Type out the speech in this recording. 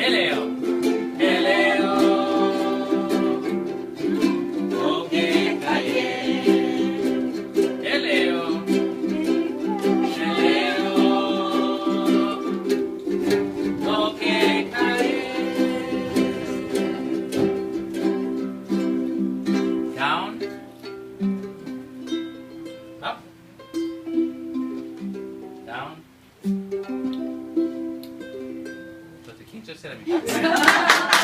E leo, e leo, o ke kai ē. E leo, e leo, o ke kai ē. Down, up, down. ちょっと緊張してたみたい。